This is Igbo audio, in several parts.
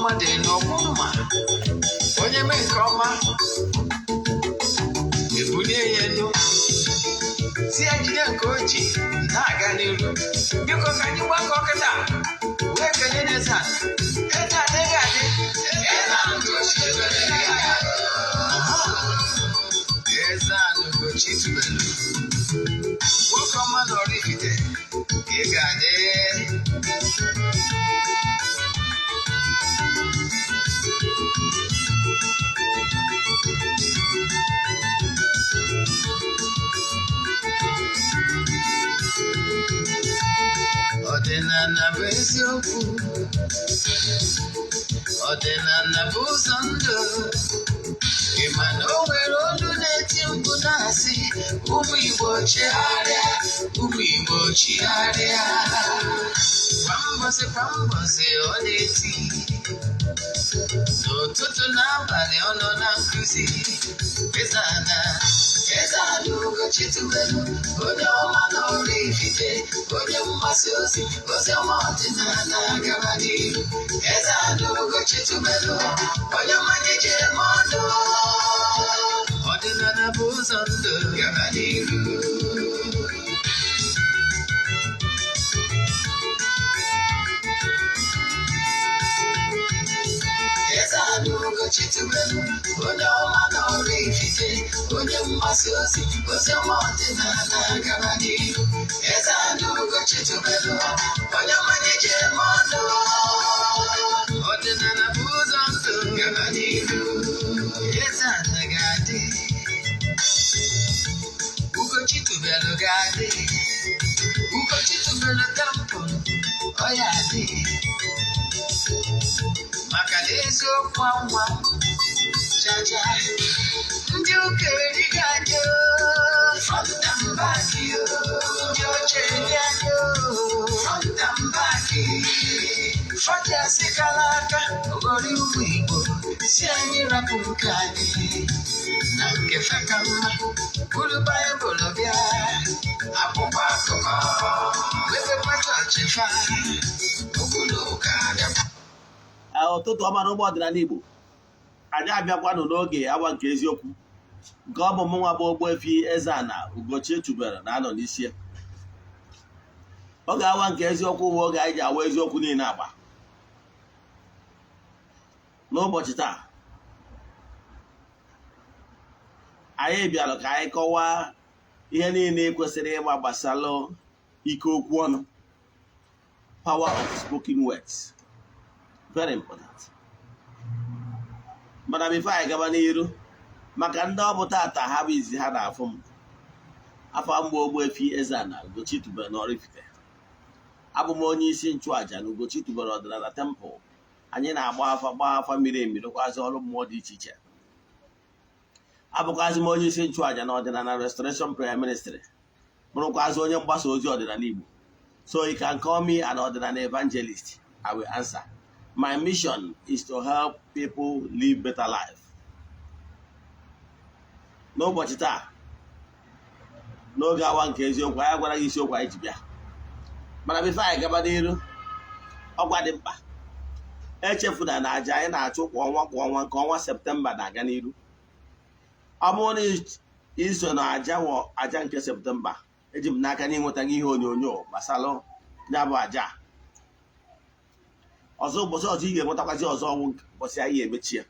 Mmadụ elu ọkwụ mma, onye mee nke ọma, ebulie ya elu, si ya jide nke o ji na-aga n'iru. Biko, ka anyị gbakọ kịta wee kelee n'eze ala. Eze adịghị adị, eze Ugochi tubelu. Eze ala Ugochi tubelu, nwoke ọma na Oraifite, ị ga-adị. Ọdịnala bụ eziokwu, ọdịnala bụ ụzọ ndụ. Ị ma na o nwere olu na-eti mkpu na-asị, "Ụmụ Igbo, chigharịa, ụmụ Igbo, chigharịa." Kwa mbọsị kwa mbọsị ọ na-eti, n'ụtụtụ n'abalị ọ nọ na nkụzi. Eze ana, eze ana Ugochi tubelu, onye ọma na Oraifite, onye mgbasa ozi ozi ọma ọdịnala gaba n'ihu. Eze ana Ugochi tubelu, onye ọma na-eje eme ọnụ. Ọdịnala bụ ụzọ ndụ, gaba n'ihu. Eze ana Ugochi tubelu, onye ọma na Oraifite, onye mgbasa ozi ozi ọma ọdịnala gaba n'ihu. Eze ana Ugochi tubelu, onye ọma na-eje eme ọnụ. Ọdịnala bụ ụzọ ndụ, gaba n'ihu. Eze ana ga-adị, Ugochi tubelu ga-adị, Ugochi tubelu temple ọ ya adị, maka na eziokwu anwa chacha. Ndị ụka erighị anyị, front and back. Ndị ọcha eri anyị, front and back. Fọdụ kala aka oghori ụmụ Igbo si anyị rapụ nke anyị na nke feka mma, buru Baịbụl bịa, akwụkwọ akụkọ, mepekwa chọọchị fa, okwu na ụka bịa. Ụtụtụ ọma n'ụgbọ ọdịnala Igbo. Anyị abịakwanụ n'oge awa nke eziokwu, nke ọ bụ mụnwa bụ Ogbuefi Eze-Ana Ugochi tubelu na-anọ n'isi ya. Oge awa nke eziokwu bụ oge anyị ji awa eziokwu niile agba. N'ụbọchị taa, anyị bịara ka anyị kọwaa ihe niile kwesịrị ịgba gbasara ike okwu ọnụ, power of spoken words, very important. Mana before anyị gaba n'iru, maka ndị ọ bụ tata ha bụ izi ha na-afụ m, afọ mgbe Ogbuefi Eze-Ana Ugochi tubelu n'Oraifite, abụ m onye isi nchụaja na Ugochi tubelu ọdịnala temple. Anyị na-agba afa, gbaa afa miri emi, rụkwazị ọrụ mmụọ dị iche iche. Abụkwazị m onye isi nchụaja na Ọdịnala Restoration Prayer Ministry, bụrụkwazị onye mgbasa ozi ọdịnala Igbo. So you can call me an ọdịnala evangelist, I will answer. My mission is to help people live better life. N'ụbọchị taa, n'oge awa nke eziokwu, anyị gwara gị isiokwu anyị ji bịa. Mana before anyị gaba n'iru, ọgwa dị mkpa: echefuna na aja anyị na-achụ kwa ọnwa kwa ọnwa, nke ọnwa Septemba na-aga n'iru. Ọ bụrụ na iso na aja wọ aja nke Septemba, eji m n'aka na ịnweta gị ihe onyonyo gbasara ya bụ aja. Ọzọ, ụbọchị ọzọ ị ga-enwetakwazi ọzọ ọnwụ ụbọchị anyị emechi ya.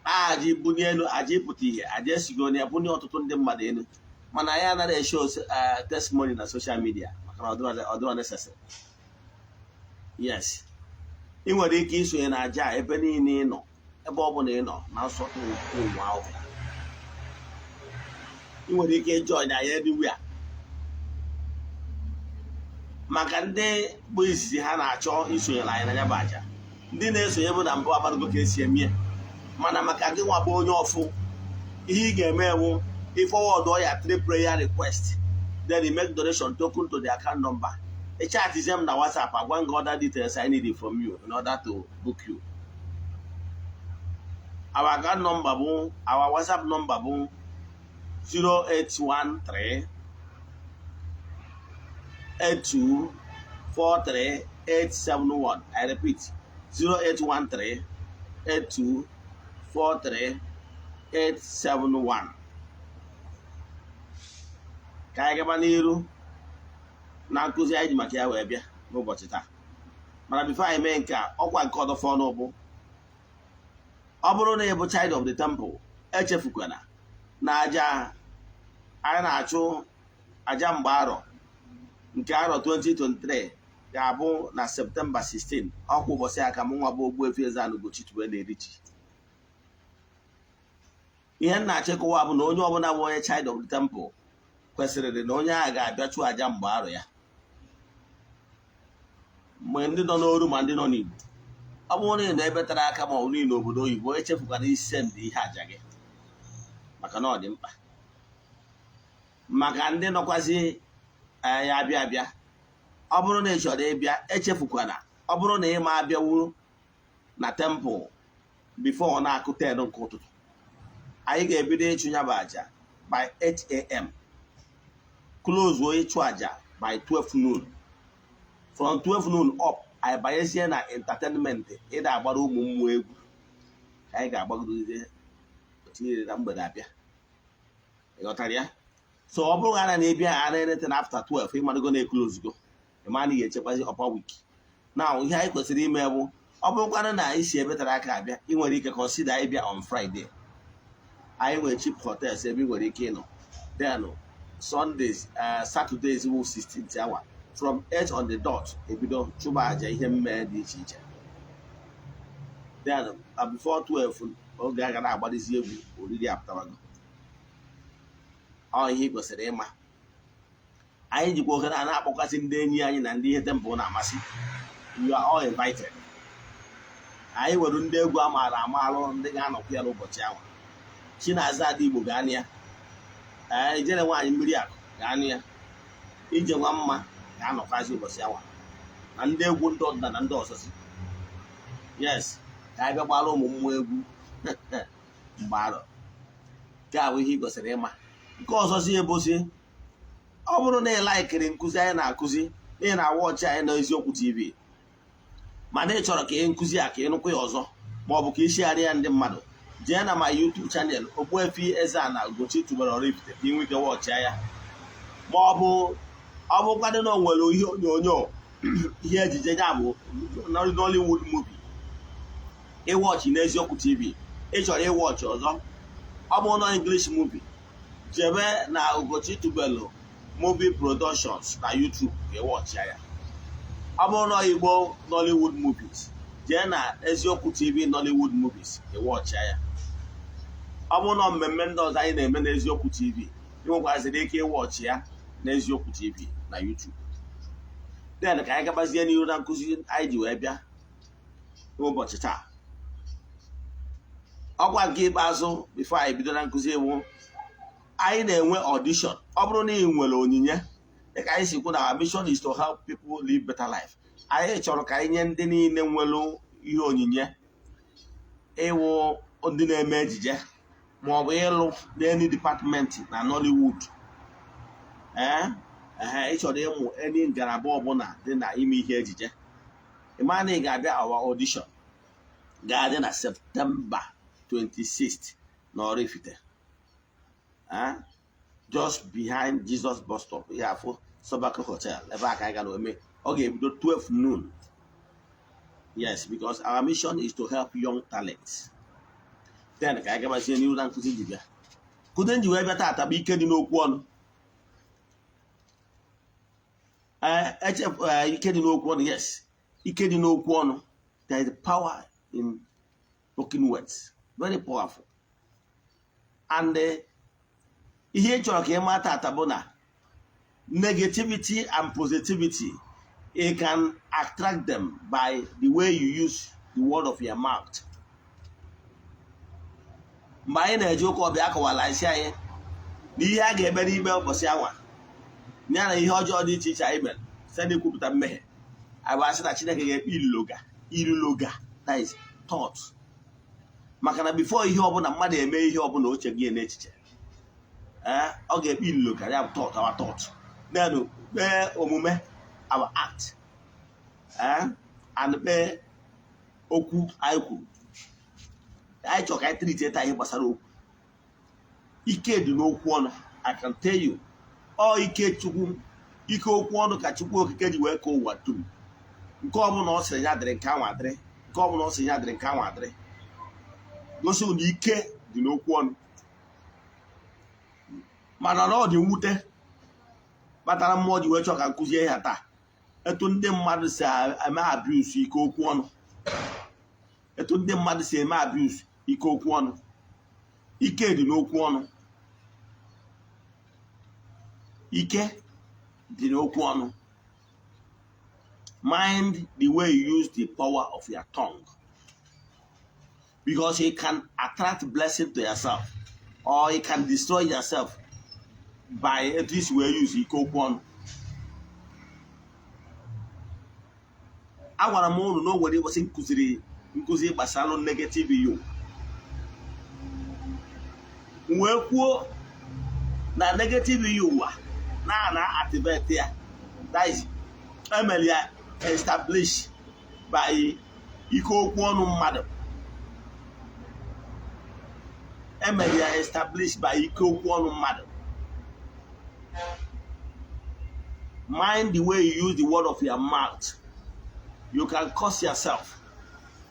Aja ibunye elu, aja ịpụta ihe, aja esigo na ya bunye ọtụtụ ndị mmadụ elu, mana anyị anaghị eshow testimony na social media maka na ọ dịrọ necessary. Yes, ị nwere ike isonye na aja a ebe niile ị nọ, ebe ọ bụla ị nọ na nsọtụ ụwa ọbụla. Ị nwere ike ịjoin anyị anywhere. Maka ndị bụ izizi ha na-achọ isonyere anyị na ya bụ aja, ndị na-esonye bụ na mbụ agbarago ka esi eme ya. Mana maka gị nwa bụ onye ọfụ, ihe ị ga-eme ewu ịforward ya three prayer request, then you make donation token to the account number. Ị chatizie m na WhatsApp, agwa gị other details I need from you in order to book you. Our account number bụ, our WhatsApp number bụ 0813 8243. 871. I repeat, 0813 82 43 871. Ka anyị gaba n'iru na nkụzi anyị ji maka ya wee bịa n'ụbọchị taa. Mana before anyị mee nke a, ọkwa nke ọdọfọ ọnụ bụ, ọ bụrụ na ị bụ child of the temple, echefukwana na aja anyị na-achụ, aja mgbe arọ nke arọ 2023, ga-abụ na Septemba 16. Ọkwa ụbọchị aka m nwa bụ Ogbuefi Eze-Ana Ugochi tubelu na-eri ji. Ihe m na-achịkọwa bụ na onye ọbụla bụ onye child of the temple kwesịrị na onye ahụ ga-abịa chụọ aja mgbe arọ ya, mgbe ndị nọ n'oru ma ndị nọ n'Igbo. Ọ bụrụ na ị nọ ebe tara aka ma ọ bụ niile obodo oyibo, echefukwana ise ndị ihe aja gị, maka na ọ dị mkpa maka ndị nọkwazi ya abịa abịa. Ọ bụrụ na ị chọrọ ịbịa, echefukwana, ọ bụrụ na ị ma abịawu na temple before ọ na-akụ 10 nke ụtụtụ, anyị ga-ebido ịchụ ya bụ aja by 8 a.m., close ịchụ aja by 12 noon. From 12 noon up, anyị banyezie na entertainment, ịda agbara ụmụ mmụọ egwu ka anyị ga-agbagide tinyere na mgbede abịa. Ịghọtara ya? So ọ bụrụ na na-ebịa ana anything after 12, ịmadogo na eclose go, ịma na ị ga-echekwazi upper week. Now, ihe anyị kwesịrị ime bụ, ọ bụrụkwanụ na anyị si ebe tara aka abịa, ị nwere ike consider ịbịa on Friday. Anyị nwere cheap hotels ebe ị nwere ike ịnọ. Then Sundays, Saturdays wụ 16th hour, from 8 on the dot ebido chụba aja ihe mmee dị iche iche. Then before 12, oge a ga na-agbadizi egwu oriri apụtawago. Ọ ihe ị kwesịrị ịma. Anyị jikwa ohere a na-akpọkasị ndị enyi anyị na ndị ihe temple na-amasị. You are all invited. Anyị nwere ndị egwu amaara amalụ ndị ga-anọkwa ya n'ụbọchị ahụ. Chinaza Ada Igbo ga-anị ya, ee, ijere nwaanyị mmiri akụ ga-anị ya, ije nwa mma ga-anọkwazi ụbọchị ahụ, na ndị egwu ndị ọdịnala na ndị ọzọzi. Yes, ka anyị bịa gbara ụmụ mmụọ egwu mgbe arọ. Nke a bụ ihe ị kwesịrị ịma. Nke ọzọzi ebozi, ọ bụrụ na ị likeiri nkụzi anyị na-akụzi, na ị na-awatchị anyị na Eziokwu TV, mana ị chọrọ ka ị nkụzi a ka ị nụkwa ya ọzọ, ma ọ bụ ka ị share ya ndị mmadụ, jee na ma YouTube channel Ogbuefi Eze-Ana Ugochi tubelu Oraifite ka ị nwee ike watchịa ya. Ma ọ bụ ọ bụkwadụ na o nwere ihe onyonyo, ihe ejije ya bụ Nollywood movie ịwatchị n'Eziokwu TV, ị chọrọ ịwatchị ọzọ, ọ bụ na English movie, jebe na Ugochi Tubelu Movie Productions na YouTube ka ịwatchịa ya. Ọ bụrụ na Igbo Nollywood movies, jee na Eziokwu TV Nollywood movies ka ịwatchịa ya. Ọ bụrụ na mmemme ndị ọzọ anyị na-eme n'Eziokwu TV, ị nwekwaziri ike ịwatchị ya n'Eziokwu TV na YouTube. Then ka anyị gabazie n'ihu na nkụzi anyị ji wee bịa n'ụbọchị taa. Ọkwa nke ikpeazụ before anyị bido na nkụzi ewu, anyị na-enwe audition. Ọ bụrụ na ị nwere onyinye, dịka anyị si kwu na our mission is to help people live better life, anyị chọrọ ka anyị nye ndị niile nwere ihe onyinye ịwụ ndị na-eme ejije ma ọ bụ ịlụ n'any department na Nollywood. Ee, ị chọrọ ịmụ any ngalaba ọbụla dị na ime ihe ejije, ị ma na ị ga-abịa our audition ga-adị na September 26th na Oraifite, just behind Jesus bus stop ihe afọ Sobako Hotel, ebe a ka anyị ga na-eme. Ọ ga-ebido 12 noon. Yes, because our mission is to help young talents. Then ka anyị gabazie n'ihu na nkụzi ji bịa. Nkụzi nji wee bịa taata bụ ike dị n'okwu ọnụ. Ee, ike dị n'okwu ọnụ. Yes, ike dị n'okwu ọnụ. There is power in spoken words, very powerful. And ihe ị chọrọ ka ị mata tata bụ na negativity and positivity, you can attract them by the way you use the word of your mouth. Mgbe anyị na-eje ụka ọbịa, akọwala isi anyị na ihe a ga-eme n'ime ụbọchị anwa ya na ihe ọjọọ dị iche iche anyị mere site n'ikwupụta mmehie anyị, asị na Chineke ga-ekpe iluloga iluloga, that is thought. Maka na before ihe ọbụla mmadụ eme, ihe ọbụla o che gị n'echiche, ee, ọ ga-ekpe iluloga ya bụ thought, our thought, then kpee omume, our act. And kpee okwu anyị kwuru. Anyị chọrọ ka anyị treat taa ihe gbasara okwu. Ike dị n'okwu ọnụ. I can tell you, ọ ike Chukwu, ike okwu ọnụ ka Chukwu Okike ji wee kee ụwa dum. Nke ọbụla ọ sịrị ya dịrị, nke anwa dịrị. Nke ọbụla ọ sịrị ya dịrị, nke anwa dịrị. Gosi na ike dị n'okwu ọnụ. Mana na ọ dị mwute kpatara mmụọ ji wee chọọ ka nkụzie ya taa, etu ndị mmadụ si eme abuse ike okwu ọnụ, etu ndị mmadụ si eme abuse ike okwu ọnụ. Ike dị n'okwu ọnụ. Ike dị n'okwu ọnụ. Mind the way you use the power of your tongue, because you can attract blessing to yourself or you can destroy yourself by etu isi wee use ike okwu ọnụ. Agwara m unu na o nwere ụbọchị nkụziri nkụzi gbasara negative you, wee kwuo na negative you ụwa na ana activate ya, that is, emere ya establish by ike okwu ọnụ mmadụ. Emere ya establish by ike okwu ọnụ mmadụ. Mind the way you use the word of your mouth. You can curse yourself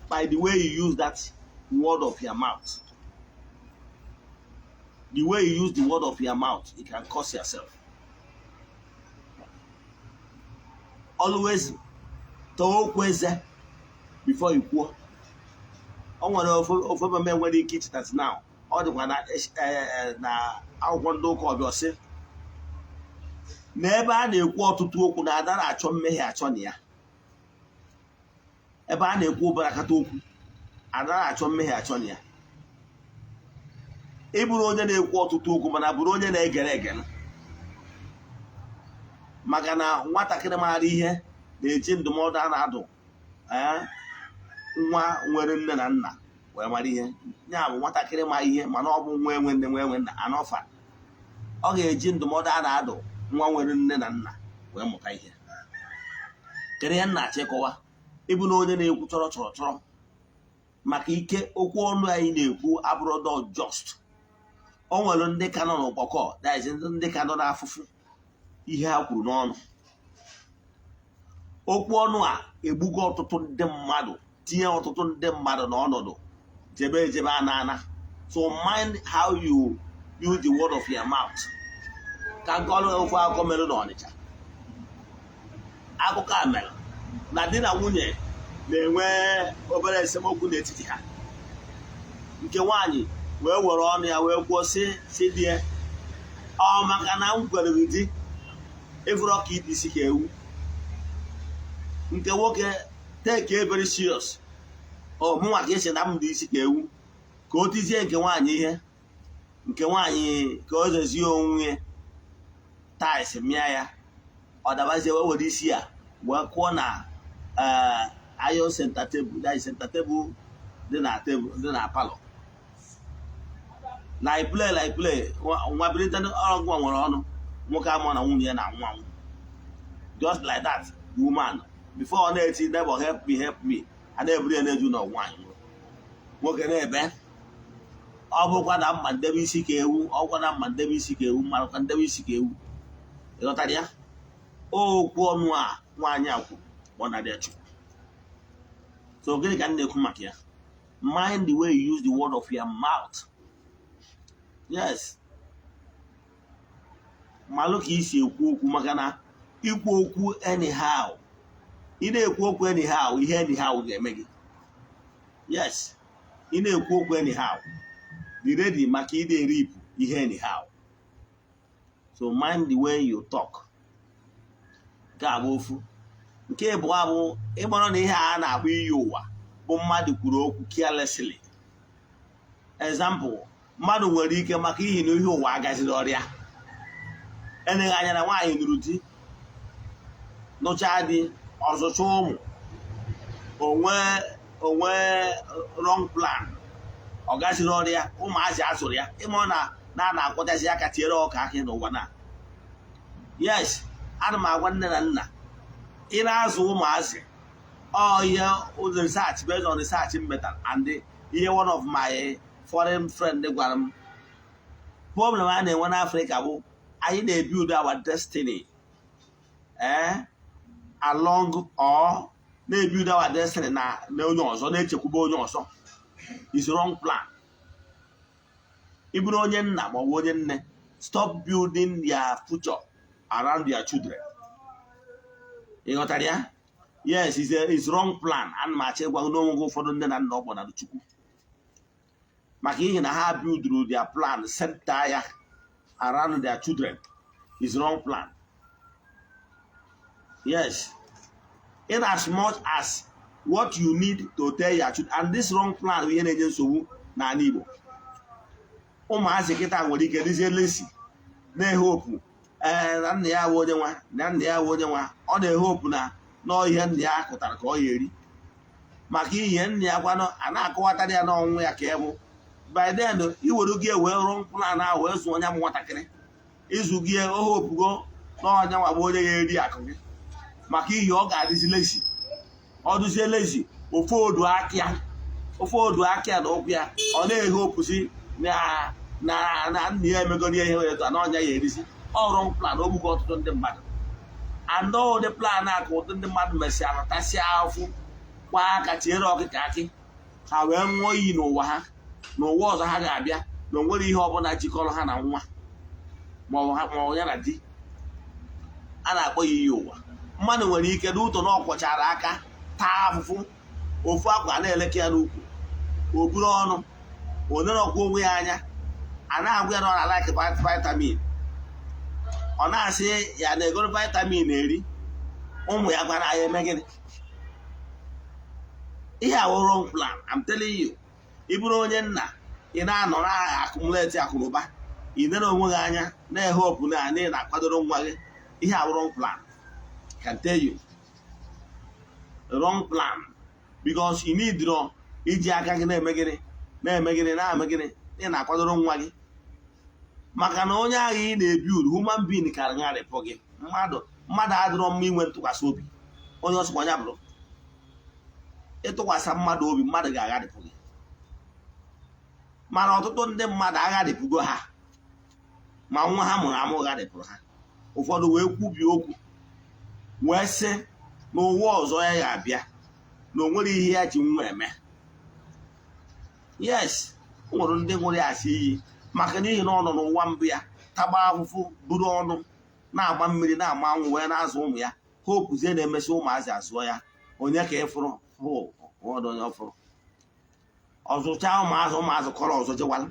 by the way you use that word of your mouth. The way you use the word of your mouth, you can curse yourself. Always tọọ okwu eze before you kwuo. O nwere ofe omume nwere ike ichetasị now. Ọ dịkwa na na akwụkwọ ndị ụka ọbịa, sị na ebe a na-ekwu ọtụtụ okwu na ada na-achọ mmehie achọ na ya. Ebe a na-ekwu ụbarakata okwu, ada na-achọ mmehie achọ na ya. Ị bụrụ onye na-ekwu ọtụtụ okwu, mana bụrụ onye na-egere egere, maka na nwatakịrị maara ihe na-eji ndụmọdụ a na-adụ nwa nwere nne na nna wee mara ihe. Ya bụ nwatakịrị ma ihe, mana ọ bụ nwa enwe nne, nwa enwe nna, anọfa, ọ ga-eji ndụmọdụ a na-adụ nwa nwere nne na nna wee mụta ihe. Kedu ihe nna achịkọwa? Ịbụ na onye na-ekwu chọrọ chọrọ chọrọ, maka ike okwu ọnụ anyị na-ekwu abụrụdọ just. O nwere ndị ka nọ n'ụkpọkọ, that is, ndị ka nọ n'afụfụ ihe ha kwuru n'ọnụ. Okwu ọnụ a egbugo ọtụtụ ndị mmadụ, tinye ọtụtụ ndị mmadụ n'ọnọdụ jebe ejebe ana ana. So mind how you use the word of your mouth. Ka nke ọrụ ofu akụkọ mere n'Ọnịcha. Akụkọ a mere na di na nwunye na-enwe obere esemokwu n'etiti ha. Nke nwaanyị wee were ọnụ ya wee kwuo si di ya, ọ maka na m kwere gị di ịfụrụ ka ịdị isi ka ewu. Nke nwoke take it very serious. Ọ mụnwa ka esi na m dị isi ka ewu, ka o tizie nke nwaanyị ihe, nke nwaanyị ka o zezie onwe ya tais mịa ya, ọ dabazie wee were isi ya wee kụọ na iron center table, that is center table dị na table dị na parlour. Like play, like play, nwa bilite ọgwụ nwere ọnụ nwoke amụ na nwunye ya na-anwụ anwụ. Just like that, woman before ọ na-eti "Neighbor, help me, help me," a na-eburu ya na-eju na nwaanyị nwụrụ. Nwoke na-ebe, ọ bụrụkwa na mma ndebe isi ka ewu, ọ bụkwa na mma ndebe isi ka ewu, mmarakwa ndebe isi ka ewu. Ịghọtara ya? Okwu ọnụ a nwaanyị a kwuru ọ na-adị Chukwu. So gịnị ka m na-ekwu maka ya? Mind the way you use the word of your mouth. Yes, malụ ka isi ekwu okwu, maka na ikwu okwu anyhow, ị na-ekwu okwu anyhow, ihe anyhow ga-eme gị. Yes, ị na-ekwu okwu anyhow, be ready maka ị na-eripụ ihe anyhow. So mind the way you talk. Nke a bụ ofu. Nke ịbụọ bụ ịgbọrọ na ihe a na-akpọ iyi ụwa bụ mmadụ kwuru okwu carelessly. Example, mmadụ nwere ike maka ihi na ihe ụwa agaziri ọrịa, eleghị anya na nwaanyị nụrụ di, nụchaa di, ọzụcha ụmụ, onwe wrong plan, ọ gaziri ọrịa, ụmụazị azụrụ ya ịma na na na-akwọchazi aka tinyere ọka akị n'ụwa na. Yes, ana m agwa nne na nna, ị na-azụ ụmụazị, Ọ ihe research, based on research m metara and ihe one of my foreign friend gwara m, problem a na-enwe n'Africa bụ anyị na-ebuild our destiny along or na-ebuild our destiny na onye ọzọ, na-echekwube onye ọzọ, is wrong plan. Ị bụrụ onye nna ma ọ bụ onye nne, stop building your future around your children. Ị ghọtara ya? Yes, is wrong plan. Ana m achọ ịgwa gị n'onwe gị, ụfọdụ nne na nna ọ gbọnara Chukwu maka ihe na ha builduru their plan center ya around their children, is wrong plan. Yes, in as much as what you need to tell your children, and this wrong plan bụ ihe na-enye nsogbu n'ala Igbo. Ụmụazị kịta nwere ike dizie lesi na-ehopu ee na nna ya wụ onye nwa, na nna ya wụ onye nwa. Ọ na-ehopu na nọọ ihe nna ya kụtara ka ọ ya eri, maka ihe nna ya gwanụ a na-akọwatara ya n'ọnwụ ya ka e bụ. By then, iwere gị wee rụọ plan ahụ wee zụọ onye bụ nwatakịrị ịzụ gị, ohopugo n'ọnya nwa bụ onye ya eri akụ gị, maka ihe ọ ga-adịzi lazy. Ọ dụzie lazy, ofe odu aka ya, ofe odu aka ya na ụkwụ ya, ọ na-ehe opusi na na na nna ya emego ihe nwere etu a na ọnya ya erisi. Ọrụ plan ogbugo ọtụtụ ndị mmadụ, and ụdị plan a ka ụdị ndị mmadụ mesịara tasịa afụ kwa aka tinyere ọkịka akị, ha wee ṅụọ iyi n'ụwa ha, n'ụwa ọzọ ha ga-abịa, na o nwere ihe ọbụla jikọrọ ha na nwa ma ọ bụ ya na di. A na-akpọ ya iyi ụwa. Mmadụ nwere ike n'ụtọ na ọ kwọchara aka taa afụfụ, ofu akwa na-eleke ya n'ukwu, o buru ọnụ o nerọkwa onwe ya anya, a na-agwa ya na ọ na-alike vitamin, ọ na-asị ya na-egoro vitamin eri. Ụmụ ya gwara ya eme gịnị? Ihe a wụ wrong plan, I'm telling you. Ị bụrụ onye nna, ị na-anọ na accumulate akụnụba, ị nere onwe gị anya, na-ehopu na ị na-akwadoro nwa gị. Ihe a wụ wrong plan, can tell you, wrong plan, because you need iji aka gị na-eme gịnị, na-eme gịnị, na-eme gịnị, ị na-akwadoro nwa gị, maka na onye ahụ ị na-ebi uru, human being ka ngharịpụ gị. Mmadụ, mmadụ adịrọ mma inwe ntụkwasị obi. Onye ọsọkwa ya bụrụ ịtụkwasị mmadụ obi, mmadụ ga-agharịpụ gị. Mana ọtụtụ ndị mmadụ agharịpụgo ha, ma nwa ha mụrụ amụ gharịpụrụ ha. Ụfọdụ wee kwubie okwu wee sị n'ụwa ọzọ ya ga-abịa na o nwere ihe ya ji nwa eme. Yes, o nwere ndị nwere ya asị iyi, maka n'ihi na ọ nọ n'ụwa mbụ ya tagba afụfụ, buru ọnụ, na-agba mmiri, na-ama anwụ, wee na-azụ ụmụ ya. Hopuzie na-emesị ụmụazị azụọ ya. Onye ka ịfụrụ ọdụ onye ọfụrụ ọzụcha ụmụazị, ụmụazị kọrọ ọzọ jewala.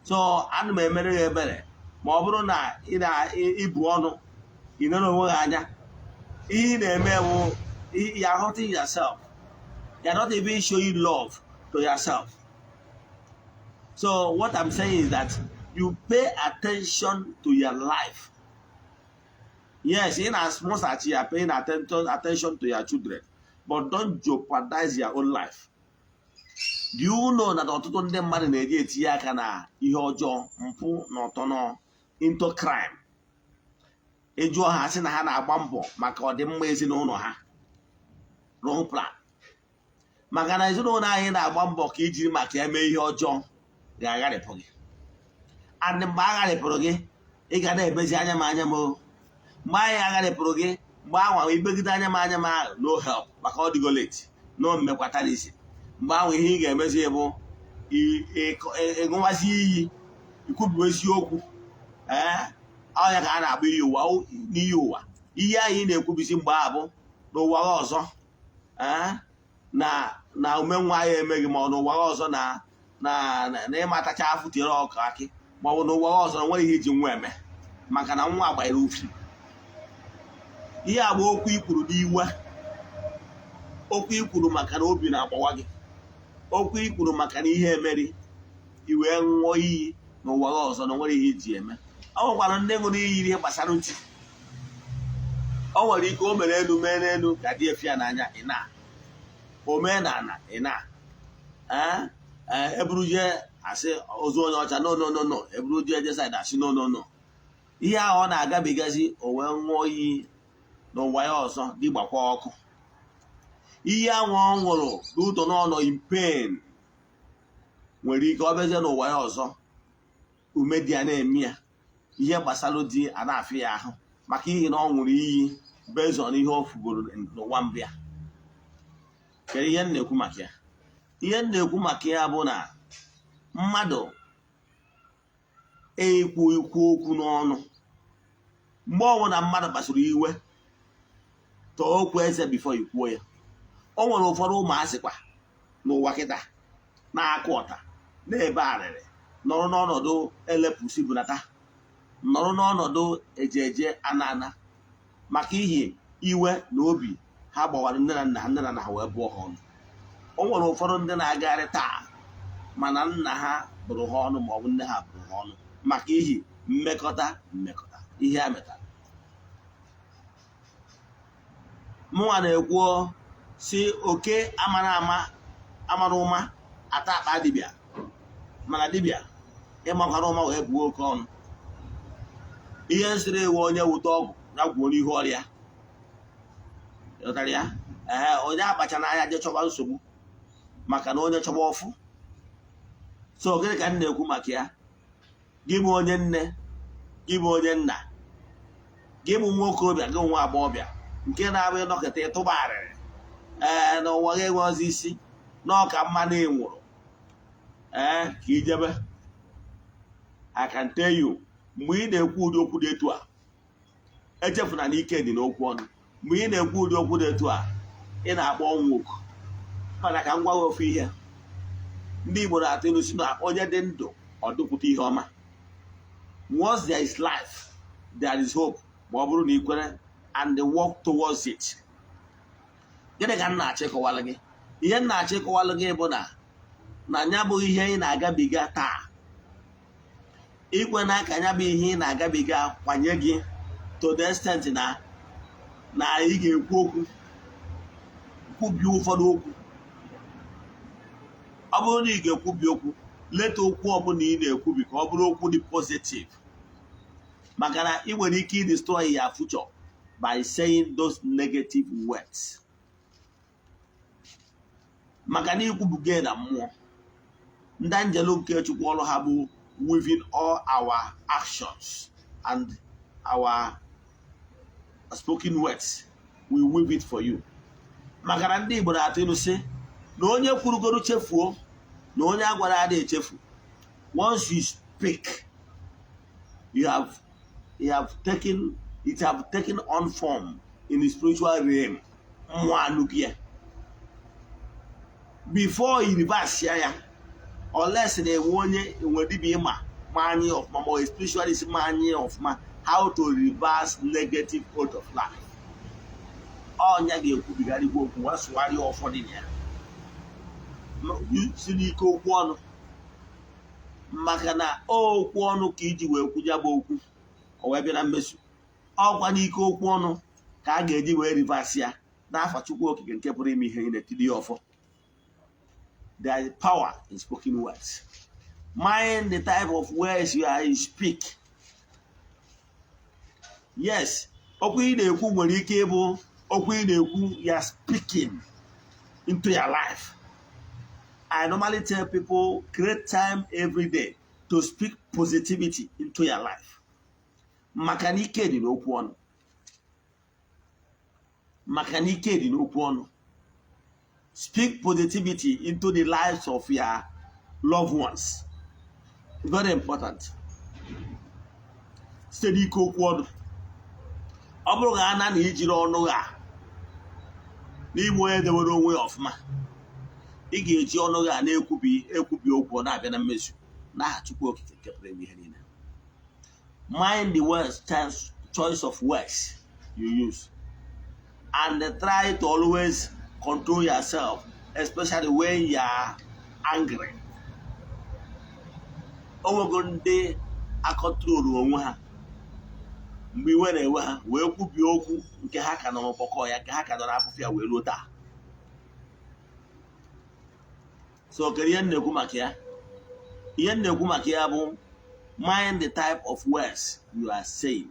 So ana m emere ya ebere ma ọ bụrụ na ị na-ibu ọnụ, ị nere onwe gị anya, ihe ị na-eme bụ you are hurting yourself. You are not even showing love to yourself. So what I'm saying is that you pay attention to your life. Yes, in as much as you are paying attention to your children, but don't jeopardize your own life. Do you know that ọtụtụ ndị mmadụ na-eji etinye aka na ihe ọjọọ, mpụ na ọtọnọ, into crime? Ịjụọ ha, sị na ha na-agba mbọ maka ọdịmma ezinụlọ ha. Wrong plan, maka na ezinụlọ anyị na-agba mbọ ka ijiri maka ya mee ihe ọjọọ ga-agharịpụ gị. And mgbe agharịpụrụ gị, ị ga na-ebezi anya m anya m o. Mgbe anyị agharịpụrụ gị, mgbe ahụ ibegide anya m anya m ahụ, no help, maka ọ dịgo late, no mmekwatara isi. Mgbe ahụ, ihe ị ga-emezi bụ ịṅụwazi iyi, ikwubi eziokwu. Ee, ọ ya ka a na-akpọ iyi ụwa. N'iyi ụwa, iyi ahụ ị na-ekwubisi mgbe ahụ bụ n'ụwa ọzọ, ee, na umenwa ya emeghị, ma ọ n'ụwa ọzọ na na ịmatacha afụ tiere ọkụ akị, ma ọ bụ n'ụwa ọzọ na nwere ihe iji nwa eme, maka na nwa gbanyere ufi. Ihe a bụ okwu ikwuru n'iwe, okwu ikwuru maka na obi na-agbawa gị, okwu ikwuru maka na ihe emeri i wee ṅụọ iyi n'ụwa ọzọ na nwere ihe iji eme. Ọ nwekwara ndị ṅụrụ iyi ihe gbasara ntị. O nwere ike o mere elu mee n'elu ka dị efi ya n'anya, ị na omenala, ị na eburuje asị ozu onye ọcha, no, no, no, no, eburuje eje side asị no, no, no. Ihe ahụ ọ na-agabigazi, o wee ṅụọ iyi n'ụwa ya ọzọ dị gbakwa ọkụ. Iyi ahụ ọ ṅụrụ n'ụtọ n'ọnọ in pain nwere ike ọ bịazie n'ụwa ya ọzọ, ume dị ya na-eme ya, ihe gbasara di a na-afịa ya ahụ, maka ihi na ọ ṅụrụ iyi based on ihe ọ fugoro n'ụwa mbụ ya. Kedu ihe m na-ekwu maka ya? Ihe m na-ekwu maka ya bụ na mmadụ ekwu ikwu okwu n'ọnụ, mgbe ọbụla mmadụ kpasuru iwe, tọọ okwu eze before ikwuo ya. O nwere ụfọdụ ụmụazị kwa n'ụwa kịta na-akụ ọta, na-ebe arịrị, nọrọ n'ọnọdụ elepụsi bunata, nọrọ n'ọnọdụ eje eje ana ana, maka ihi iwe na obi ha gbawara nne na nna ha, nne na nna ha wee bụọ ha ọnụ. O nwere ụfọdụ ndị na-agagharị taa, mana nna ha bụrụ ha ọnụ ma ọ bụ nne ha bụrụ ha ọnụ, maka ihi mmekọta mmekọta ihe ha metara. Mụnwa na-ekwu si oke amara ama amara ụma ata akpa dibịa, mana dibịa ịmakwara ụma wee buo oke ọnụ. Ihe nsịrị ewe onye wute ọgwụ ya gwuo n'ihu ọrịa, ghọtara ya? Ee, onye akpacha n'anya je chọba nsogbu, maka na onye chọba ọfụ. So gịnị ka m na-ekwu maka ya? Gị bụ onye nne, gị bụ onye nna, gị bụ nwa okorobịa, gị nwa agbọghọbịa nke na-abụ ịnọkịta ịtụba arịrị, ee, na ụwa gị enwe ọzọ isi na ọka mma na ịnwụrụ, ee, ka ijebe. I can tell you, mgbe ị na-ekwu ụdị okwu dị etu a, echefuna na ike dị n'okwu ọnụ. Mgbe ị na-ekwu ụdị okwu dị etu a, ị na-akpọ ọnwụ oku. Mana ka m gwa gị ofu ihe: ndị Igbo na-atụ ilu si na onye dị ndụ, ọ dụpụta ihe ọma. Once there is life, there is hope, ma ọ bụrụ na ị kwere and work towards it. Gịnị ka m na-achọ ịkọwalụ gị? Ihe m na-achọ ịkọwalụ gị bụ na ya bụ ihe ị na-agabiga taa, ikwe n'aka ya bụ ihe ị na-agabiga kwanye gị to the extent na ị ga-ekwu okwu, kwubi ụfọdụ okwu. Ọ bụrụ na ị ga-ekwubi okwu, leta okwu ọbụla ị na-ekwubi ka ọ bụrụ okwu dị positive, maka na ị nwere ike destroy your future by saying those negative words, maka na ikwubugo na mmụọ ndị anjelu nke Chukwu, ọrụ ha bụ weaving all our actions and our spoken words. We weave it for you, maka na ndị Igbo na-atụ ilu sị na onye kwurugoro chefuo, na onye agwara adị echefu. Once you speak, you have taken it, have taken on form in the spiritual realm. Mmụọ anụghị ya before you reverse ya, unless na-enwe onye enwe dibịa ịma ma anyị ọfụma, ma ọ spiritualist ma anyị ọfụma how to reverse negative oath of life. Ọnya ga-ekwubigharịkwa okwu wee sụgharịa ụfọdụ na ya si n'ike okwu ọnụ, maka na okwu ọnụ ka iji wee kwuja bụ okwu, o wee bịa na mmezu. Ọkwa n'ike okwu ọnụ ka a ga-eji wee reverse ya n'afa Chukwu Okike nke pụrụ ime ihe niile. Tili ya ọfọ. There is power in spoken words. Mind the type of words you are you speak. Yes, okwu ị na-ekwu nwere ike ịbụ okwu ị na-ekwu ya speaking into your life. I normally tell people, create time every day to speak positivity into your life, maka na ike dị n'okwu ọnụ, maka na ike dị n'okwu ọnụ. Speak positivity into the lives of your loved ones, very important, site n'ike okwu ọnụ. Ọ bụrụ na ana na ijiri ọnụ ha n'ime onye dewere onwe ya ọfụma, ị ga-eji ọnụ gị a na-ekwubi ekwubi okwu, ọ na-abịa na mmezu n'aha Chukwu Okike nke pụrụ ime ihe niile. Mind the words, choice of words you use, and try to always control yourself, especially when you are angry. O nwego ndị a-control onwe ha mgbe iwe na-ewe ha wee kwubie okwu nke ha ka nọ n'ụkpọkọ ya, nke ha ka nọ n'afụfụ ya wee ruo taa. So kedu ihe m na-ekwu maka ya? Ihe m na-ekwu maka ya bụ, mind the type of words you are saying.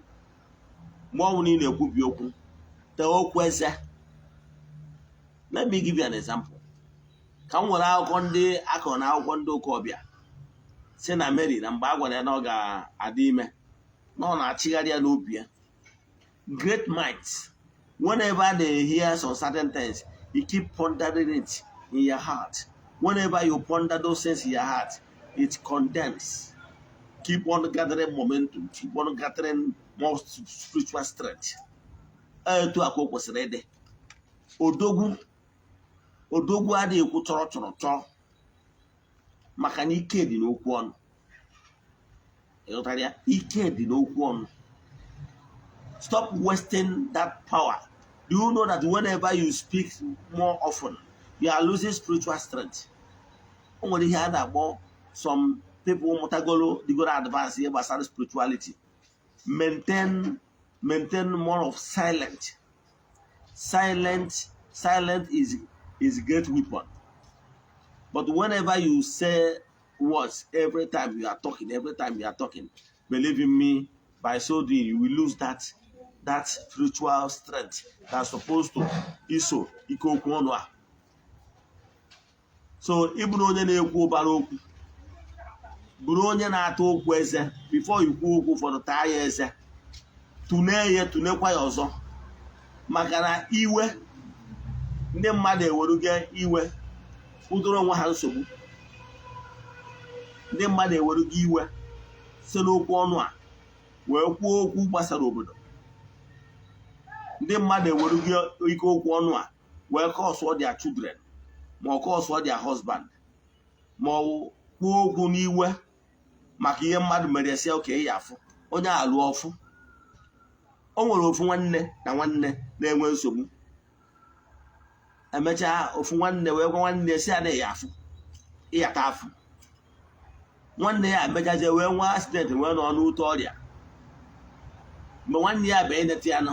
Mgbe ọ bụla ị na-ekwubi okwu, tee okwu eze. Let me give you an example. Ka m nwere akụkọ ndị akọrọ na akwụkwọ ndị ụka ọbịa si na Mary, na mgbe a gwara ya na ọ ga-adị ime, na ọ na-achịgharị ya n'obi ya. Great minds, whenever they hear some certain things, you keep pondering it in your heart. Whenever you ponder those things in your heart, it condense, keep on gathering momentum, keep on gathering more spiritual strength. Etu a ka o kwesịrị ịdị. Odogwu, odogwu adịghị ekwu chọrọ chọrọ chọọ, maka na ike dị n'okwu ọnụ. Ịghọtara ya? Ike dị n'okwu ọnụ. Stop wasting that power. Do you know that whenever you speak more often, you are losing spiritual strength? O nwere ihe a na-akpọ, some people mụtagolo, digoro advance ihe gbasara spirituality, maintain more of silent. Silent, silent is great weapon. But whenever you say words, every time you are talking, every time you are talking, believe in me, by so doing, you will lose that spiritual strength that's supposed to iso ike okwu ọnụ a. So ịbụrụ onye na-ekwu ụbara okwu, bụrụ onye na-ata okwu eze before ikwu okwu. Ụfọdụ taa ya eze, tụlee ya, tụlekwa ya ọzọ, maka na iwe ndị mmadụ ewerugo iwe kwudoro onwe ha nsogbu. Ndị mmadụ ewerugo iwe si n'okwu ọnụ a wee kwuo okwu gbasara obodo. Ndị mmadụ ewerugo ike okwu ọnụ a wee curse their children, ma ọ curse their husband, ma ọ kwuo okwu n'iwe maka ihe mmadụ mere esi oke ya afụ onye alụ ọfụ. O nwere ofu nwanne na nwanne na-enwe nsogbu. Emechaa, ofu nwanne wee gwa nwanne si ya na ya afụ ịyata afụ. Nwanne ya emechazie wee nwee accident, wee nọ n'ute ọrịa. Mgbe nwanne ya bịa ineta ya nọ,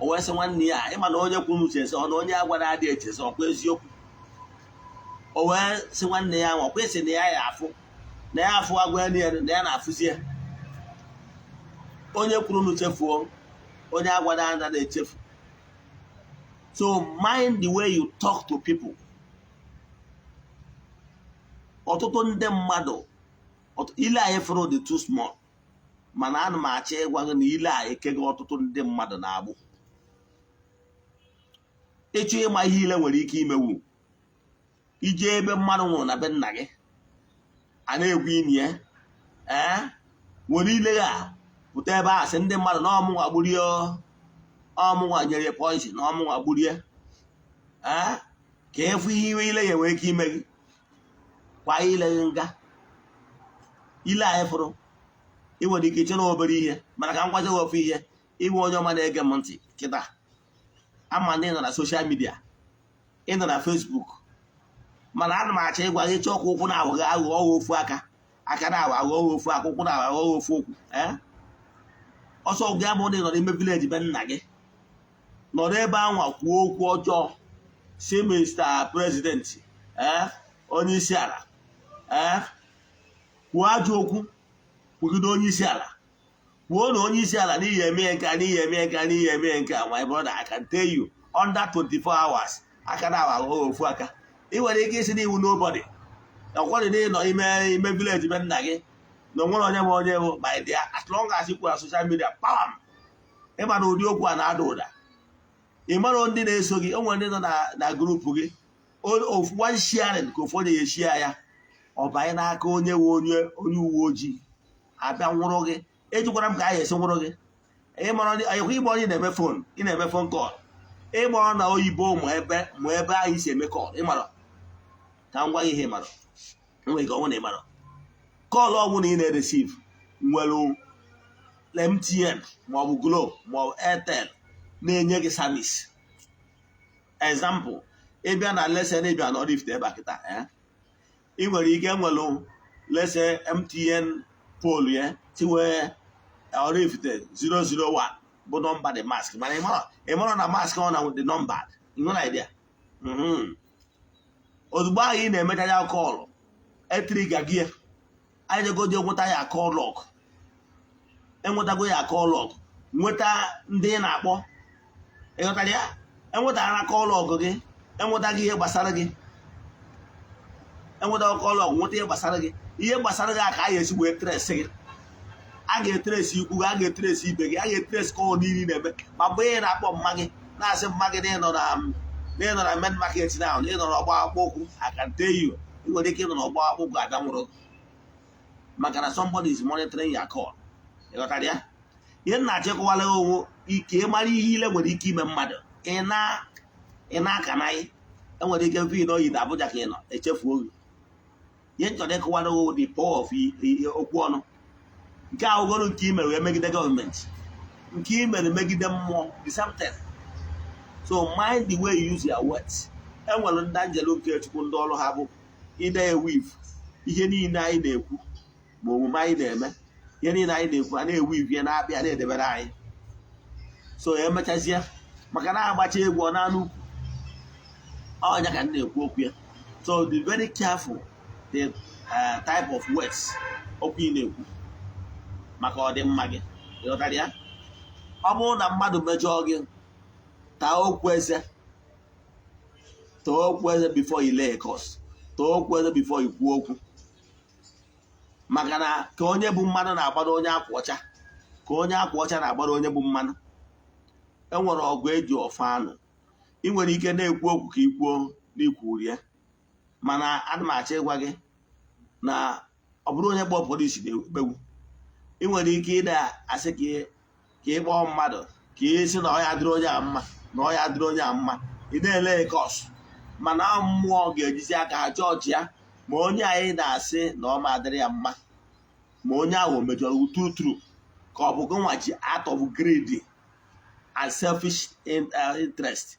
o wee sị nwanne ya, ịma na onye kwuru uche sị ọ na onye agwara adịghị echezi ọkwa eziokwu. O wee sị nwanne ya nwa kwesị na ya ya afụ na ya afụ agwa ya na ya na-afụzi ya. Onye kwuru nu chefuo, onye agwara anaghị na-echefu. So mind the way you talk to people. Ọtụtụ ndị mmadụ, ile anyị fụrụ dị too small, mana ana m achọ ịgwa gị na ile a ekego ọtụtụ ndị mmadụ na-agbụ. Ịchọ ịma ihe ile nwere ike imewu, ije ebe mmadụ nwụrụ na be nna gị, a na-egwu ini ya, ee, were ile ya pụta ebe a sị ndị mmadụ na ọmụnwa gburie, ọmụnwa nyere poison, na ọmụnwa gburie, ee, ka efu ihe iwe ile ya nwere ike ime gị. Kwa ile gị nga ile anyị fụrụ, ị nwere ike iche na obere ihe, mana ka m gwazi gị ofu ihe. Inwe onye ọma na-ege m ntị kịta, ama na ị nọ na social media, ị nọ na Facebook, mana ana m achọ ịgwa gị, chọọ ka ụkwụ na-ahụ gị aghụghọ ofu aka, aka na-ahụ aghụghọ ofu aka, ụkwụ na-ahụ aghụghọ ofu ụkwụ. Ee, ọsọ gị abụ na ị nọ n'ime village be nna gị, nọrọ ebe anwa kwuo okwu ọjọọ si Mr. President, ee, onye isi ala, ee, kwuo ajọ okwu kwugide onye isi ala, kwuo na onye isi ala n'ihi eme nke a, n'ihi eme nke a, n'ihi eme nke a. My brother, I can tell you, under 24 hours, aka na aghụghọ ofu aka. Ị nwere ike isi n'iwu nobody ọkwọdị na ịnọ ime village be nna gị na onwere onye ma onye bụ. My dear, as long as ị kwuru na social media, pam, ịma na ụdị okwu a na-ada ụda. Ị mara ndị na-eso gị, o nwere ndị nọ na group gị. Ofu one sharing ka ofu onye ya eshia ya, ọ banye n'aka onye nwe onye uwe ojii abịa nwụrụ gị. Ejikwara m ka a ga-esi nwụrụ gị. Ịmara ịgba onye na-eme phone, ị na-eme phone call, ịgbọrọ na oyibo ma ebe anyị si eme call. Ịmara ka m gwa gị ihe, ịmara nwere ike ọnwụ na ịmara call ọbụla ị na-e receive nwere MTN maọbụ Glo maọbụ Airtel na-enye gị service. Example, ịbịa na lese na ịbịa na Oraifite ebe a kịta, ị nwere ike nwere lese MTN pole ya tiwee Oraifite 001 bụ nọmba dị mask, mana ị mara na mask ọ na dị number. Ị nwere idea? Ozugbo ahụ ị na-emecha ya call, etriga gị anyị jegoje nweta ya call log, enwetago ya call log, nweta ndị ị na-akpọ. Ịghọtara ya? Enwetara call log gị, enwetago ndị ị na-akpọ, enwetago ndị Enwetaghị ihe gbasara gị, enweta call log, nweta ihe gbasara gị. Ihe gbasara gị a ka a ga-esi wee trace gị. A ga-etrace ikwu gị, a ga-etrace ibe gị, a ga-etrace call niile na-eme. Ma mgbe ị na-akpọ mma gị, na-asị mma gị na ịnọ na main market now, na ịnọ n'ọgba akpụ ụkwụ, I can tell you, ị nwere ike ịnọ n'ọgba akpụ ụkwụ abịa nwụrụ, maka na somebody is monitoring your call. Ịghọtara ya? Ihe m na-achịkọwala onwe ike, ịmara ihe ile nwere ike ime mmadụ. Ị na-akanaghị enwere ike mfe na oyi na Abuja ka ị nọ echefuo gị. Ihe m chọrọ ịkọwara onwe, the power of okwu ọnụ, nke ahụgoro nke i mere wee megide gọọmenti, nke i mere megide mmụọ, the same thing. So mind the way you use your words. Enwere ndị anjelu nke Chukwu, ndị ọrụ ha bụ ide eweave ihe niile anyị na-ekwu ma omume anyị na-eme. Ihe niile anyị na-ekwu, a na-eweave ya, na-abịa na-edebere anyị. So emechazie, maka na agbacha egwu ọ na-anụ ukwu ọnya ka m na-ekwu okwu ya. So be very careful the type of words, okwu ị na-ekwu, maka ọdịmma gị. Ịghọtara ya? Ọ bụrụ na mmadụ mejọọ gị, taa okwu eze, taa okwu eze before you lay a curse, taa okwu eze before you kwuo okwu, maka na ka onye bụ mmanụ na-agbado onye akwa ọcha, ka onye akwa ọcha na-agbado onye bụ mmanụ. Enwere ọgụ eji ọfọ anụ. Ị nwere ike na-ekwu okwu ka ị kwuo n'ikwuru ya, mana ana m achọ ịgwa gị na ọ bụrụ onye kpọọ polisi na-ekpegbu. Ị nwere ike ịda asị ka ị kpọọ mmadụ ka ị sị na ọ ya dịrị onye a mma, na ọ ya dịrị onye a mma, ị na-ele curse, mana mmụọ ga-ejizi aka ha jọji ya, ma onye anyị na-asị na ọ ma adịrị ya mma, ma onye ahụ mejọrọ true true, ka ọ bụ gịnwa ji out of greed and selfish interest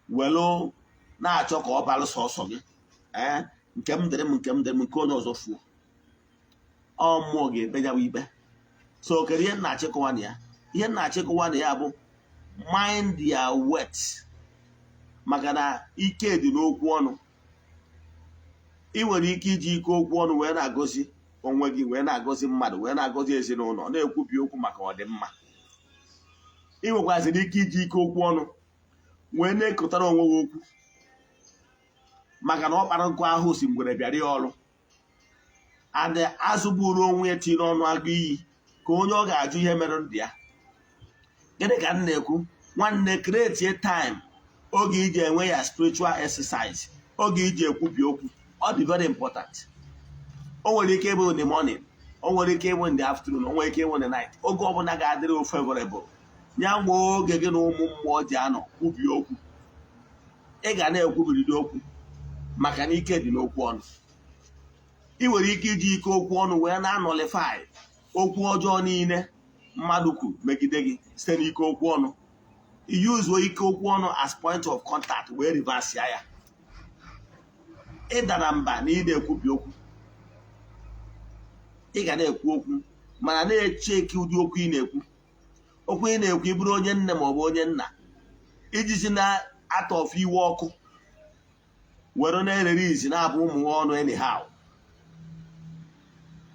welu na-achọ ka ọ balụ sọsọ gị. Ee, nke m dịrị m, nke m dịrị m, nke onye ọzọ fuo, ọ mmụọ ga-ekpe ya bụ ikpe. So kedu ihe m na-achịkọwa na ya? Ihe m na-achịkọwa na ya bụ, mind your words, maka na ike dị n'okwu ọnụ. Ị nwere ike iji ike okwu ọnụ wee na-agọzi onwe gị, wee na-agọzi mmadụ, wee na-agọzi ezinụlọ, na-ekwubi okwu maka ọdịmma. Ị nwekwaziri ike iji ike okwu ọnụ wee na-ekotara onwe gị okwu, maka na ọ kpara nkụ ahụ si ngwere bịara ya ọrụ. And azụ buru onwe ya tinye n'ọnụ agụ iyi, ka onye ọ ga-ajụ ihe mere ndụ ya. Gịnị ka m na-ekwu? Nwanne, create time, oge iji enwe ya spiritual exercise, oge iji ekwubi okwu. Ọ dị very important. O nwere ike ịbụ in the morning, o nwere ike ịbụ in the afternoon, o nwere ike ịbụ in the night. Oge ọbụla ga-adịrị favorable ya, nwee oge gị na ụmụ mmụọ ji anọ kwubi okwu. Ị ga na-ekwubiriri okwu, maka na ike dị n'okwu ọnụ. Ị nwere ike iji ike okwu ọnụ wee na-anullify okwu ọjọọ niile mmadụ kwuru megide gị site n'ike okwu ọnụ. Iyuzuo ike okwu ọnụ as point of contact wee reverse ya. Ịdara mba na ị na-ekwubi okwu, ị ga na-ekwu okwu, mana na-echeki ụdị okwu ị na-ekwu. Okwu ị na-ekwu, ịbụrụ onye nne maọbụ onye nna, iji si na atọfụ iwe ọkụ were na-erere izi na-abụ ụmụ ọnụ anyhow.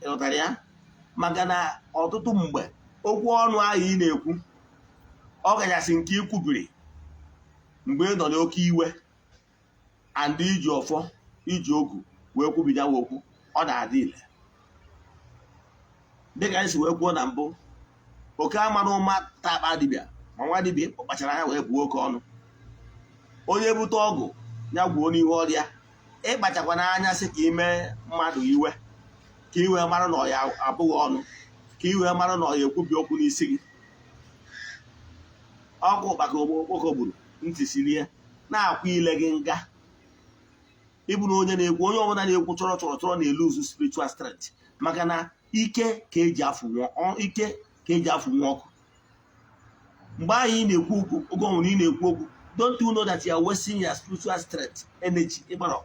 Ịghọtara ya? Maka na ọtụtụ mgbe, okwu ọnụ ahụ ị na-ekwu, ọ kachasị nke ị kwubiri mgbe ị nọ n'oke iwe and iji ọfọ, iji ogu wee kwubiga okwu, ọ na-adị ile. Dịka anyị si wee kwuo na mbụ, oke ama na ụma takpa dibịa, ma nwa dibịa ọ kpachara anya wee buo oke ọnụ. Onye bute ọgụ ya gwuo n'ihu ọrịa. Ịkpachakwa n'anya sị ka ime mmadụ iwe, ka i wee mara na ọ ya abụghị ọnụ, ka i wee mara na ọ ya ekwubi okwu n'isi gị. Ọkụ ụkpaka okpoko gburu ntị sirie na-akwa ile gị nga. Ịbụrụ onye na-ekwu, onye ọbụla na-ekwu chọrọ chọrọ chọrọ na-eluzu spiritual strength, maka na ike ka eji afụnwu, ike ka eji afụnwu ọkụ. Mgbe ahụ ị na-ekwu okwu, oge ọbụla ị na-ekwu okwu, don't you know that you are wasting your spiritual strength, energy? Ịgbara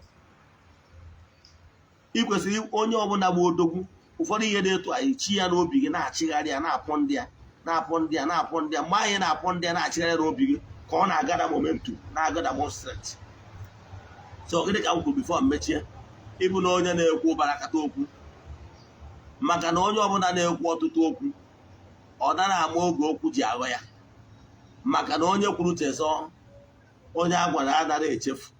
ị kwesịrị onye ọbụla bụ odogwu. Ụfọdụ ihe dị etu anyị chi ya n'obi gị, na-achịgharị ya, na-apọ ndị ya, na-apọ ndị ya, na-apọ ndị ya. Mgbe anyị na-apọ ndị ya, na-achịgharị n'obi gị, ka ọ na-agada momentum, na-agada more strength. So gịnị ka m kwuru before m mechie? Ịbụ na onye na-ekwu barakata okwu, maka na onye ọbụla na-ekwu ọtụtụ okwu, ọ dara ama oge okwu ji aghọ ya, maka na onye kwuru chezọ, onye a gwara adara echefu.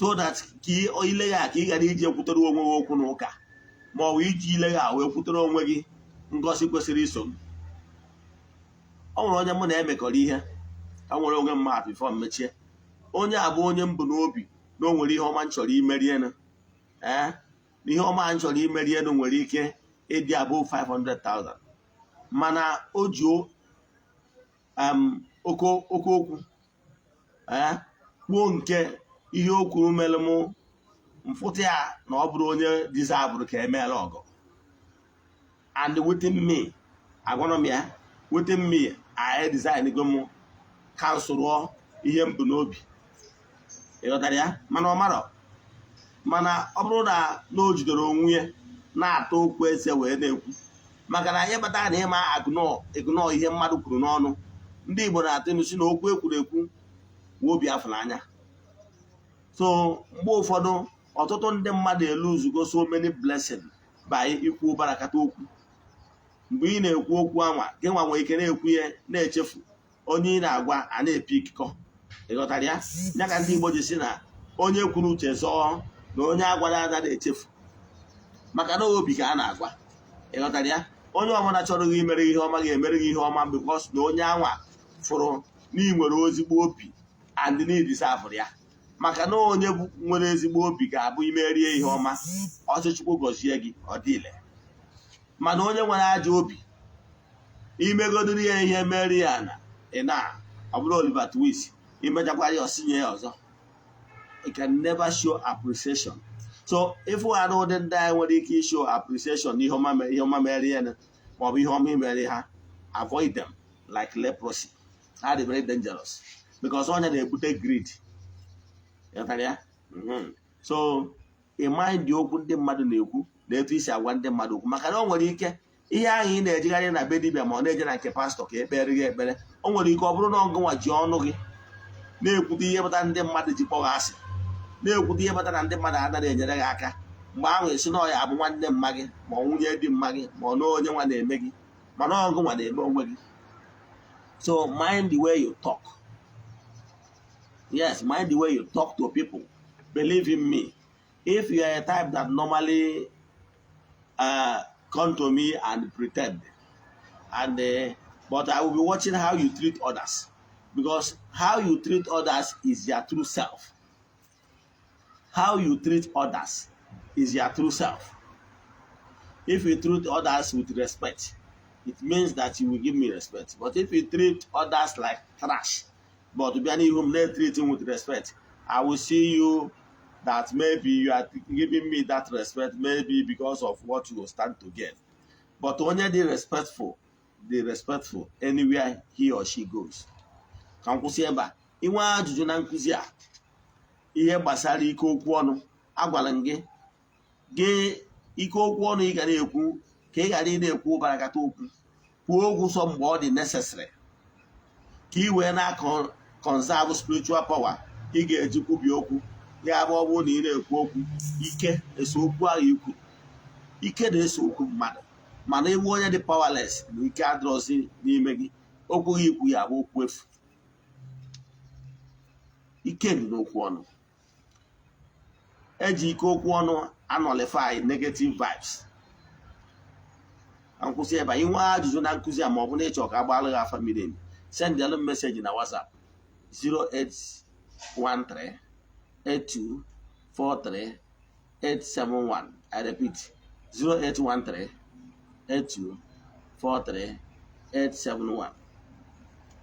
So that ka ile ya, ka ị ghara iji ekwutere onwe gị okwu n'ụka, ma ọ bụ iji ile ya wee kwutere onwe gị ngosi kwesịrị iso m. Ọ nwere onye mụ na emekọrọ ihe ka nwere onwe m atụ before mechie. Onye a bụ onye m bụ n'obi na o nwere ihe ọma m chọrọ imeri enu. Ee, na ihe ọma m chọrọ imeri enu nwere ike ịdị above 500,000, mana o ji oke oke okwu, ee, kwuo nke ihe o kwuru mere mụ mfụta ya na ọ bụrụ onye deserve ka emeela ọgọ. And within me, agwara m ya, within me, I design go m cancelụọ ihe m bụ n'obi. Ịghọtara ya? Mana ọ marọ. Mana ọ bụrụ na o jidere onwe ya na-ata okwu eze wee na-ekwu, maka na ihe kpatara na ịma ignore ihe mmadụ kwuru n'ọnụ, ndị Igbo na-atụ ilu si na okwu ekwuru ekwu wuo obi afọ n'anya. So mgbe ụfọdụ, ọtụtụ ndị mmadụ eluzugo so many blessing by ikwu barakata okwu. Mgbe ị na-ekwu okwu anwa, gị nwa nwere ike na-ekwu ya, na-echefu onye ị na-agwa, a na-epi ikikọ. Ịghọtara ya? Ya ka ndị Igbo ji si na onye kwuru uche zọọ, na onye agwara anaghị echefu, maka na obi ka a na-agwa. Ịghọtara ya? Onye ọbụla chọrọ gị imere ihe ọma ga-emere gị ihe ọma, because na onye anwa fụrụ na ị nwere ezigbo obi and need deserve ya, maka na onye nwere ezigbo obi ga-abụ imerie ihe ọma, ọsị Chukwu gọzie gị, ọ dịle. Mana onye nwere ajọ obi, imegodiri ya ihe merie ya na ị na ọ bụrụ Oliver Twist, imechakwara ya, ọsinye ya ọzọ. You can never show appreciation. So ịfụ ha na ụdị ndị anyị nwere ike ishow appreciation ihe ọma, ihe ọma mere ya maọbụ ihe ọma imere ha, avoid them like leprosy. Ha dị very dangerous because onye na-ebute greed. Ghọtara ya? So ị mind okwu ndị mmadụ na-ekwu na etu isi agwa ndị mmadụ okwu, maka na o nwere ike ihe ahụ ị na-ejegharị na be dibịa, ma ọ na-eje na nke pastọ ka ekpere gị ekpere, o nwere ike ọ bụrụ na ọgụnwa ji ọnụ gị na-ekwute ihe kpatara ndị mmadụ ji kpọọ asị, na-ekwute ihe kpatara ndị mmadụ anaghị enyere gị aka. Mgbe ahụ esi na ọ ya abụ nwanne mma gị, ma ọ nwunye di mma gị, ma ọ na onye nwa na-eme gị, mana ọgụnwa na-eme onwe gị. So mind the way you talk. Yes, mind the way you talk to people. Believe in me, if you are a type that normally come to me and pretend and but I will be watching how you treat others, because how you treat others is your true self. How you treat others is your true self. If you treat others with respect, it means that you will give me respect. But if you treat others like trash, but bịa n'ihu m na-treat him with respect, I will see you that maybe you are giving me that respect maybe because of what you will stand to gain. But onye dị respectful anywhere he or she goes. Ka m kwụsị ebe a. Inwe ajụjụ na nkụzi a, ihe gbasara ike okwu ọnụ, agwara m gị gị ike okwu ọnụ ị ga na-ekwu, ka ị ghara ị na-ekwu barakata okwu. Kwuo okwu sọ mgbe ọ dị necessary, ka ị wee na-akọ conserve spiritual power ị ga-eji kwubi okwu. Ya bụ, ọ bụrụ na ị na-ekwu okwu, ike eso okwu ahụ ikwu. Ike na-eso okwu mmadụ, mana ịbụ onye dị powerless na ike adịrọzi n'ime gị, okwu gị ikwu ya bụ okwu efu. Ike dị n'okwu ọnụ. Eji ike okwu ọnụ anullify negative vibes. Ka nkwụsị ebe a. Inwe ajụjụ na nkụzi a, ma ọ bụ na ịchọ ka agbalụ gị afa miri emi, sendịalụ m message na WhatsApp 0813 8243 871. I repeat, 0813 8243 871.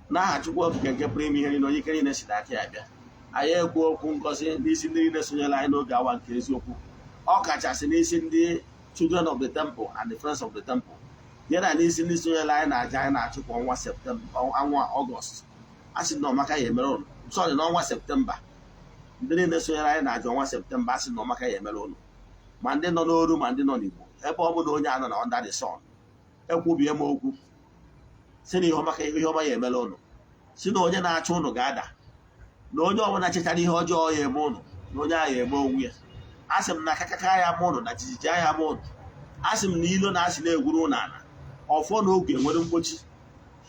N'aha Chukwu Okike nke pụrụ ime ihe niile, onye ike niile si n'aka ya bịa, anyị ekwu okwu ngozi n'isi ndị niile sonyere anyị n'oge awa nke eziokwu, ọ kachasị n'isi ndị Children of the Temple and the Friends of the Temple, ya na n'isi ndị sonyere anyị na-aja anyị na-achụ kwa ọnwa Septemba, ọnwa Ọgọst. A sị na ọmaka ya emere ụnụ. Sorry, n'ọnwa Septemba. Ndị niile sonyere anyị na-aja ọnwa Septemba, a sị na ọmaka ya emere ụnụ, ma ndị nọ n'oru, ma ndị nọ n'Igbo, ebe ọ bụla onye anọ na under the sun. Ekwubie m okwu si na ihe ọma ya emere ụnụ, si na onye na-achụ ụnụ ga-ada, na onye ọbụla chechara ihe ọjọọ ya eme ụnụ, na onye ahụ eme onwe ya. Asị m na akakaka ya ama ụnụ, na jijiji ya ama ụnụ. Asị m na ilo na asị na-egwuru ụnụ ala ọfọ na oge nwere mkpochi.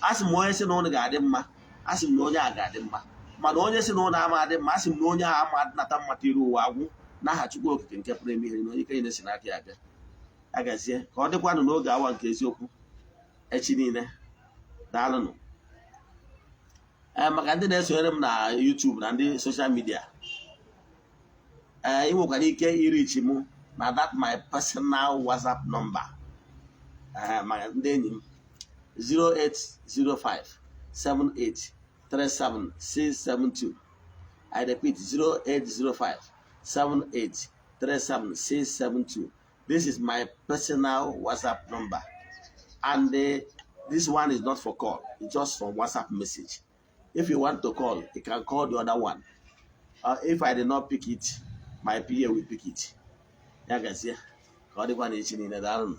Asị m onye sị na ụnụ ga-adị mma, asị m na onye a ga-adị mma. Mana onye si na ụlọ ama adị mma, asị m na onye ahụ ama nata mmata iru ụwa agwụ. N'aha Chukwu Okike nke pụrụ ime ihe na onye ike niile si n'aka ya abịa, agazie ka ọ dịkwanụ n'oge awa nke eziokwu echi niile. Daalụnụ. Ee, maka ndị na-esonyere m na YouTube na ndị social media, ee, ị nwekwara ike i-reach mụ na that my personal WhatsApp number. Ee, maka ndị enyi m, 0805 78 37 672. I repeat, 0805 78 37 672. This is my personal WhatsApp number, and this one is not for call, it's just for WhatsApp message. If you want to call, you can call the other one. If I did not pick it, my PA will pick it. Ya gazie, ka ọ dịkwa n'echi niile. Daalụnụ.